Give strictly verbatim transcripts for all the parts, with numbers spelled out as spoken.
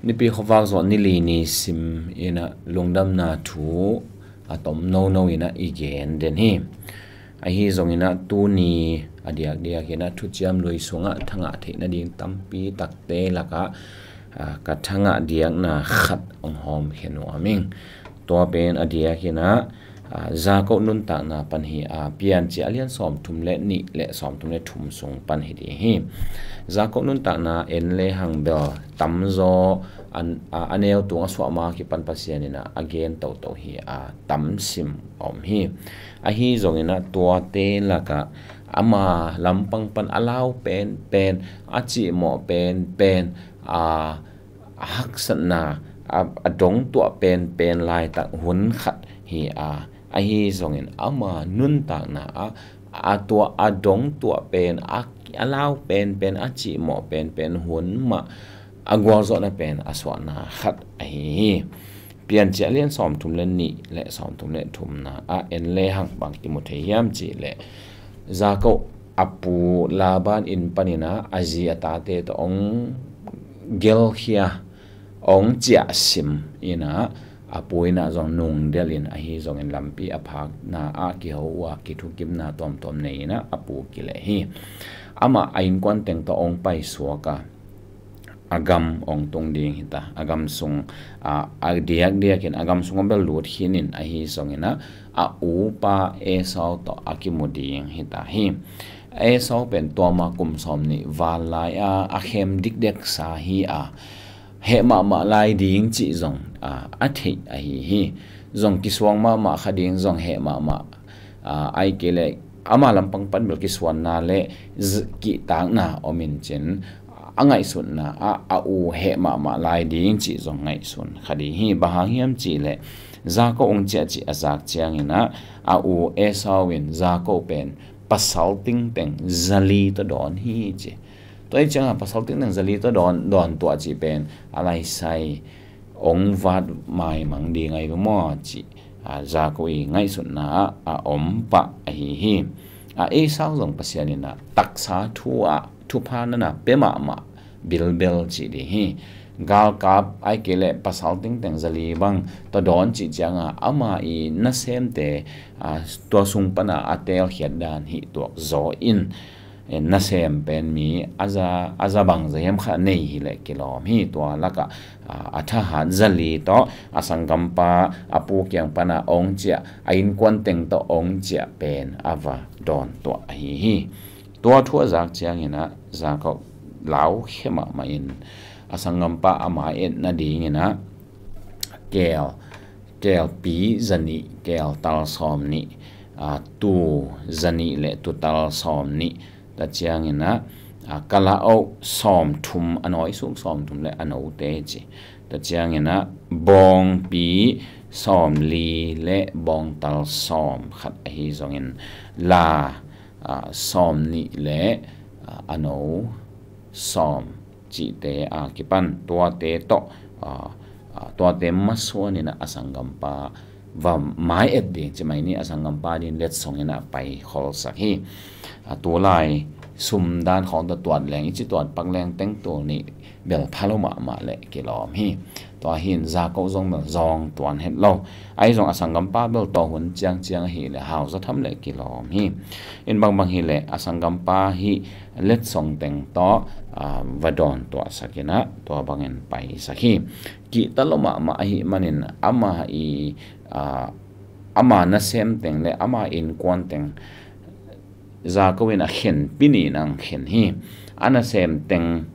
Nipi khuavak zawh ni li ni sim in ah lungdamna thu a tom nono in ah i gen den hi. Ahi zongin ah tuni a diakdiak in ah Thuciam Lui sungah thangah theih nading tampi takte lakah, ah, ka thangah diakna khat hong hawmkhia nuam ing. Tua pen a diak in ah, ah, Jakob nuntakna pan hi a, Piancil a lian sawmthum le nih le sawmthum le thum sung pan hi ding hi. Jakob nuntakna en le hang bel tamzaw an, a, a neu tung a suah ma kipan Pasian in ah a gen toto hi a, tam sim om hi. Ahi zongin ah tuate lakah ama lampang pan a lau penpen, a cihmawh penpen, a, a haksatna a, a dongtuah penpen laitak hun khat hi a, ahi zongin ama nuntakna ah a tua a dongtuah pen, a, a lau penpen, a cihmawh penpen hun mah a gualzawhna pen a suahna khat ahi hi. Piancil a lian sawmthum le nih le sawmthum le thumna ah en le hang bang kimu thei hiam cih leh, Jakob a pu Laban inn panin ah a zi a tate tawh hong gelkhia, hong ciahsim in ah, a pu in ah zong nungdelh in, ahi zongin lampi a phakna ah kiho uh a, kithukimna tuamtuam nei in ah a pu kileh hi. Amah a innkuan teng tawh hong paisuak a, a gam hong tung ding hi ta. A gam sung, a, a diakdiakin a gam sung a bel lut khin in, ahi zongin ah a upa Esau tawh a kimu ding hi ta hi. Esau pen tua ma kum sawmnih val lai a, a khem dikdeksa hi a, heh mahmah lai ding cih zong, a, a theih ahi hi. Zong kisuang mahmah kha ding, zong heh mahmah, a, ahih kei leh ama lampang pan bel kisuanna le z-, kihtakna om in cin, a ngaihsutna ah a u heh mahmah lai ding cih zong ngaihsun kha ding hi. Bang hang hiam cih leh, Jakob hong ciah cih a zak ciangin ah a u Esau in Jakob pen pasal tingteng zali tawh dawn hi ci. Tua hi ciangah pasal tingteng zali tawh dawn, dawn tuah cih pen a laisai hong vat maimang ding ahi ve maw cih, a, Jakob i ngaihsutna ah a om pah ahi hi. A, Esau zong Pasian in ah taksa thu ah thupha na na pia mahmah bilbel cih ding hi. Galkap ahih kei leh pasal tingteng zali bang tawh dawn cih ciangah ama i nasemte, a, tua sung pana a telkhiat dan hih tuak zaw in, e, nasem pen mi a za, a za bang za hiam kha nei hi leh kilawm hi. Tua lakah, a, a thahat zali tawh a sanggampa a pu kiang pana hong ciah, a innkuan teng tawh hong ciah pen a va dawn tuah ahi hi. Tua thu a zak ciangin ah Jakob laukhia mahmah in a sanggampa a mai-et nadingin ah keel, keelpi zanih, keeltal sawmnih, a, tuu zanih le tuutal sawmnih, ta ciangin ah, a, kalaoh sawmthum, a nawi suk sawmthum le a note ci. Ta ciangin ah bawngpi sawmli le bawngtal sawmkhat ahi zongin la, a, sawmnih le, a, a no sawm cihte a kipan tuate tawh, a, a, tuate masuan in ah a sanggampa va mai-et ding, ci mai ni, a sanggampa ding letsong in ah pai kholsak hi. A, tulai sum dan khawng tawh tuat leng, i ci tuat pak leng teng tul nih bel pha lo mahmah leh kilawm hi. Tua hi in Jakob zong bel zawng tuan het lo. Ahi zong a sanggampa bel tua hun ciangciang ahih leh hau zaw tham leh kilawm hi. In bangbang hi leh a sanggampa hih letsong teng tawh, a, va dawn tuahsak in ah tua bangin paisak hi. Kihta lo mahmah ahih manin ama i, a, ama nasem teng le ama innkuan teng Jakob in a khenpi nih in ah hong khen hi. A nasem teng,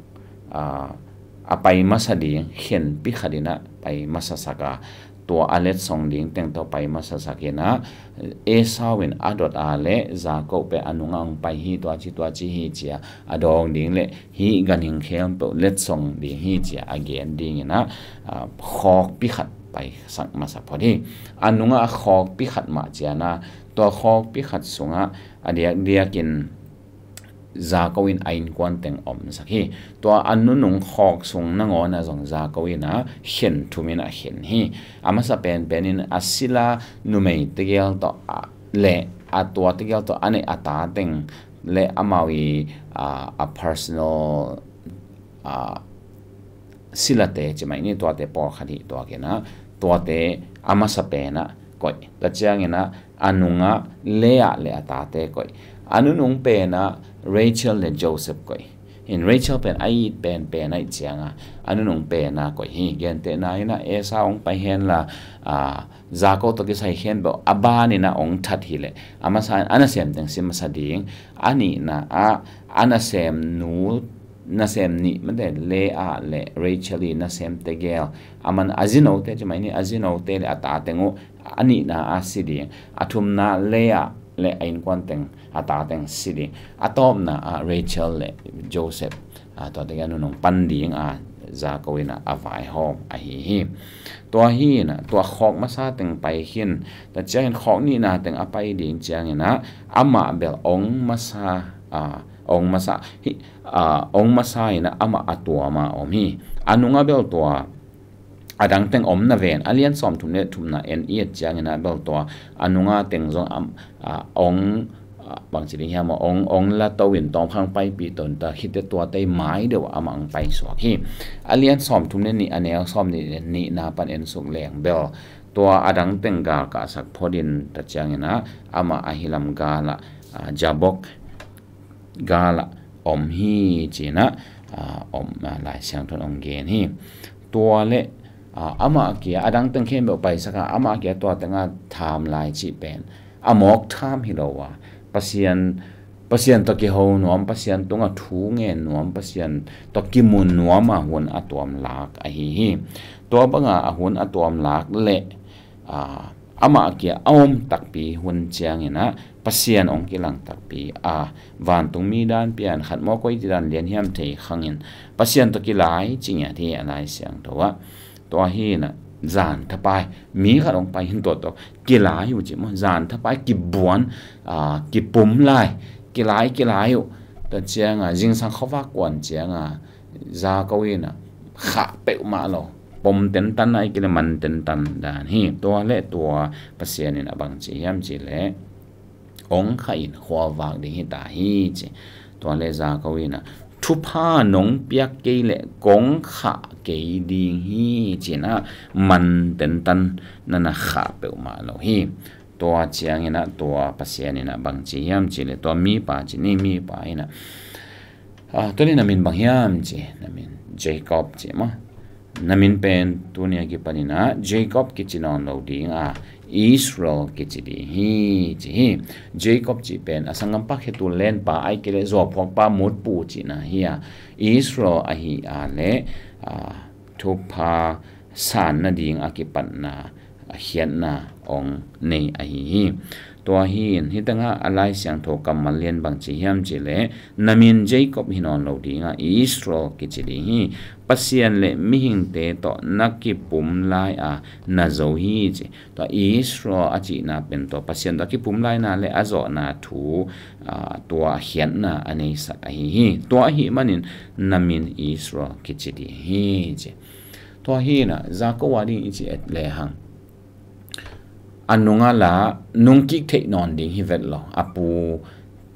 a, a pai masa ding khenpi khat in ah pai masasak a, tua a letsong ding teng tawh pai masasak in ah, Esau in a dot a leh Jakob pen a nungah hong pai hi, tua ci tua ci hi ci a, a dawng ding le hih ganhing khempeuh letsong ding hi ci a a gen dingin ah, a, khawkpi khat paisak masa phot hi. A nungah a khawkpi khat mah ciangin ah, tua khawkpi khat sungah a diakdiakin Jakob in a innkuan teng omsak hi. Tua a nunung khawk sung nangawn ah zong Jakob in ah khen thum in ah khen hi. A masa penpen in a sila numei tegel tawh, a, le a tua tegel tawh a neih a ta teng le amau i, a, a personal, a, silate ci mai ni, tuate pawlkhat hi tuak in ah, tuate a masa pen ah koih. Tua ciangin ah a nungah Leah le a tate koih. A nunung pen ah Rachel le Joseph koih. In Rachel pen a it pen pen ah i ciang a, a nunung pen ah koih hi. Gentehna in ah Esau hong pai hen la, a, Jakob tawh kisai khempeuh a ban in ah hong that hi leh, a masa in a nasem teng sim masa ding. A nihna ah a nasem nu, nasem nih mate Leah le Rachel i nasem tegel, a man a zinote ci mai ni, a zinote le a ta teng uh a nihna ah si ding. A thumna Leah le a innkuan teng, a ta teng si ding. A tawpna ah Rachel le Joseph, a, tua tegel a nunung pan ding a Jakob in ah a vaihawm ahi hi. Tua hi in ah tua khawk masa teng pai khin, tua ciangin khawk nihna teng a pai ding ciangin ah amah bel hong masa, a, hong masa hi, a, hong masa in ah amah a tuam a om hi. A nungah bel tua a dang teng om na ven, a lian sawmthum le thumna en i et ciangin ah bel tua a nunga teng zong am, a, hong, a, bangci ding hiam, hong, hong la to in tawmkhat paipih to in ta, khit teh tuate mai deuh amah hong paisuak hi. A lian sawmthum le nih, a neu sawmnih le nihna pan en suk leng bel tua a dang teng galkahsak phot in, tua ciangin ah amah a hilam gal ah, a, Jabok gal ah om hi ci in ah, a, om, a, Lai Siangtho in hong gen hi. Tua le, a, amah kia a dang teng khempeuh paisak a, amah kia tua teng a tham lai cih pen a mawk tham hi lo a, Pasian, Pasian tawh kiho nuam, Pasian tungah thu ngen nuam, Pasian tawh kimu nuam a hun a tuam lak ahi hi. Tua bang a a hun a tuam lak le, a, amah kia a om takpi hun ciangin ah Pasian hong kilang takpi a, vantungmi dan pian khat maw, koi ci dan lian hiam thei khang in Pasian tawh kilai ci ngiat hi a Lai Siangtho ah. Tua hi in ah zan thapai, mi khat hong pai in tua tawh kilai uh ci maw, zan thapai kibuan, a, kipum lai, kilai, kilai uh. Tua ciang a zingsang khuavak kuan ciang a Jakob in ah khah peuhmah lo, pom tentan a, ahih kei leh man tentan dan hi. Tua le tua Pasian in ah bangci hiam cih leh, hong khah in khuavak ding hi ta hi ci. Tua le Jakob in ah, thupha nong piak kei leh kong khah kei ding hi ci in ah man tentan na na khah peuhmah lo hi. Tua ciangin ah tua Pasian in ah bangci hiam cih leh, tua mipa ci ni, mipa in ah, a, tuni na min bang hiam ci, na min Jacob ci maw. Na min pen tuni a kipan in ah Jacob kici nawn lo ding a, Israel kici ding hi ci hi. Jacob cih pen a sanggampa khetul lenpa, ahih kei leh zuauphuakpa mutpu cihna hi a, Israel ahi a leh, a, thupha san nading a kipatna, a khiatna hong nei ahi hi. Tua hi in, hi tengah a Lai Siangtho kammal lian bangci hiam cih leh, na min Jacob hi nawn lo ding a, Israel kici ding hi. Pasian le mihingte tawh na kipum lai a na zo hi ci. Tua Israel a cihna pen tua Pasian tawh a kipum laina le a zawhna thu, a, tua a khiatna a neisak ahi hi. Tua ahih manin na min Israel kici ding hi ci. Tua hi in ah Jakob a ding i ci et lehang, a nungah la nungkik theih nawn ding hi vet lo. A pu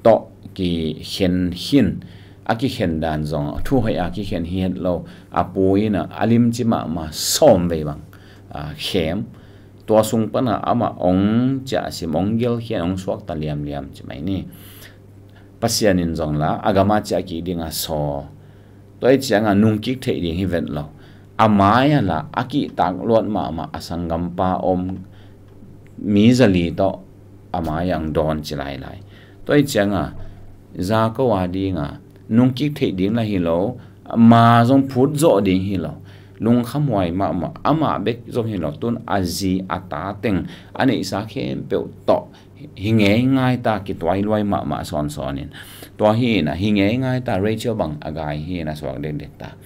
tawh kikhen khin, a kikhen dan zong thu hoih a kikhen hi het lo. A pu in ah a limci mahmah sawm vei bang, a, khem. Tua sung pan ah amah hong ciahsim, hong gelkhian, hong suakta liamliam ci mai ni. Pasian in zong la a gam a ciah kik ding a saw. Tua ahih ciang a nungkik theih ding hi vet lo. A mai ah la a kihtak luat mahmah a sanggampa om mi zali tawh a mai ah hong dawn ci lailai. Tua ahih ciang a Jakob a ding a nungkik theih ding la hi lo, ma zong phut zawh ding hi lo. Lungkhamhuai mahmah, amah bek zong hi lo, tun a zi a ta teng a neihsa khempeuh tawh hi ngeingai ta, kituailuai mahmah sawnsawn in. Tua hi in ah hi ngeingai ta, Rachel bang a gai hi in ah suak dekdek ta.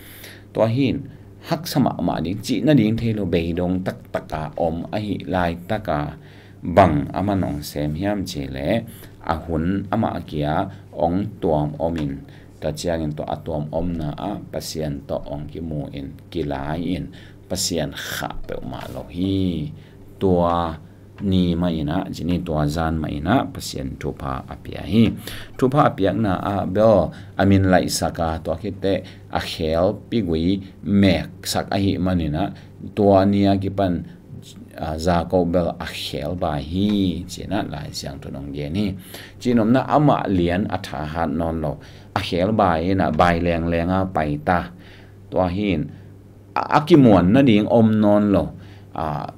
Tua hi in haksa mahmah ding, cih nading thei lo, beidong taktak a om ahih laitak a bang a man hong sem hiam cih leh, a hun amah kia hong tuam om in, tua ciangin tua a tuam omna ah Pasian tawh hong kimu in, kilai in, Pasian khah peuhmah lo hi. Tua ni mah inah, ci ni, tua zan mah inah Pasian thupha a pia hi. Thupha a piakna ah bel a min laihsak a, tua khit teh a khelpi gui meksak ahih maninah tua ni a kipan, a, Jakob bel a khel bai hi, ci inah Lai Siangtho in hong gen hi. Cihnopna amah lian a thahat nawn lo, a khel bai inah bai lengleng a pai ta. Tua hi in a, a kimuan nading om nawn lo. A,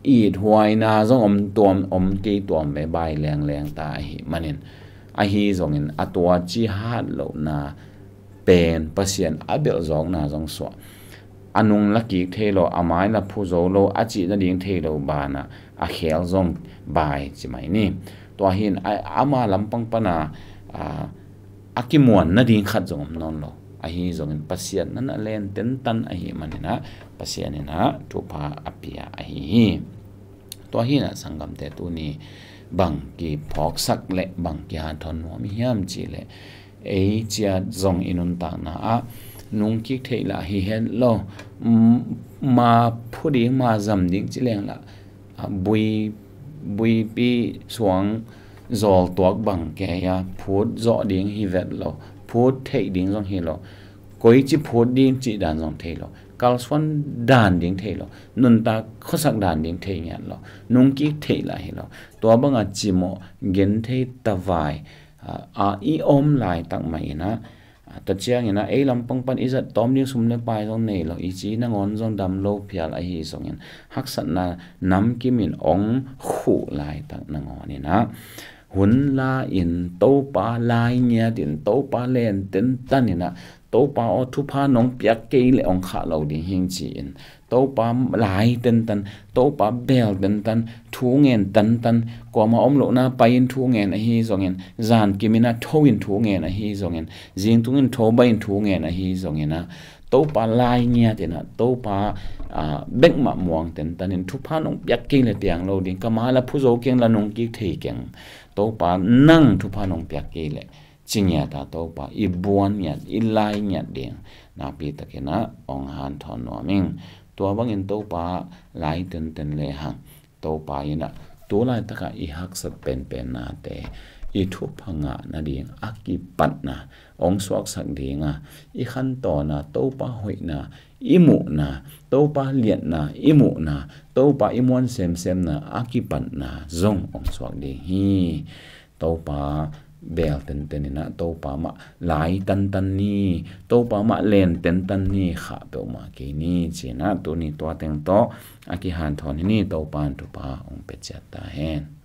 ithuaina zong om tuam, om kei tuam ve, bai lengleng ta ahih manin. Ahi zongin a tua ci hat lohna pen Pasian a belh zawkna zong suah. A nung la kik thei lo, a mai la phu zo lo, a cih nading thei lo banah a khel zong bai ci mai ni. Tua hi in a, ama lampang pana, a, a kimuan nading khat zong om nawn lo. Ahi zongin Pasian na na len tentan ahih maninah Pasian inah thupha a pia ahi hi. Tua hi inah sanggamte, tuni bang kiphawksak le bang kihanthawn nuam i hiam cih leh, ei ciat zong i nuntakna ah nungkik theih lah hi het lo. M-, ma phu ding, ma zam ding ci leng lah, a, bui, buipi suang zawltuak bang kei a, phut zawh ding hi vet lo, phut theih ding zong hi lo, koici phut ding cih dan zong thei lo, kalsuan dan ding thei lo, nuntak khuasak dan ding thei ngiat lo, nungkik theih lah hi lo. Tua banga cimawh, genthei, tavai, a, a i om laitak mah inah, a, tua ciangin ah ei lampang pan i zat tawm ding sum le pai zong nei lo, i ci nangawn zong dam lo phial ahi zongin, haksatna namkim in ong khuh laitak nangawn inah, hun la in Topa lai ngiat in, Topa len tentan inah, Topa aw, thupha nong piak kei leh ong khah lo ding hing ci in, Topa lai tentan, Topa bel tentan, thu ngen tentan, kuama om lohna pai in thu ngen ahi zongin, zan kim inah tho in thu ngen ahi zongin, zingtung in tho bai in thu ngen ahi zongin ah, Topa lai ngiat inah, Topa, a, bek mah muang tentan in, thupha nong piak kei leh piang lo ding, ka ma la phu zo keng, la nungkik thei keng, Topa nang thupha nong piak kei leh, ci ngiat a, Topa i buan ngiat, i lai ngiat ding nakpi takin ah ong hanthawn nuam ing. Tua bangin Topa lai tenten lehang, Topa inah tu laitakah i haksat penpen nate, i thupha ngah nading a kipatna ong suaksak ding a, i khantawn a Topa hoihna i muhna, Topa liatna i muhna, Topa i muan semsemna a kipatna zong ong suak ding hi. Topa bel tenten inah, Topa mah lai tentan ni, Topa mah len tentan ni, khah peuhmah kei ni, ci inah tuni tua teng tawh a kihanthawn hi ni. Topa in thupha ong pia ciat ta hen.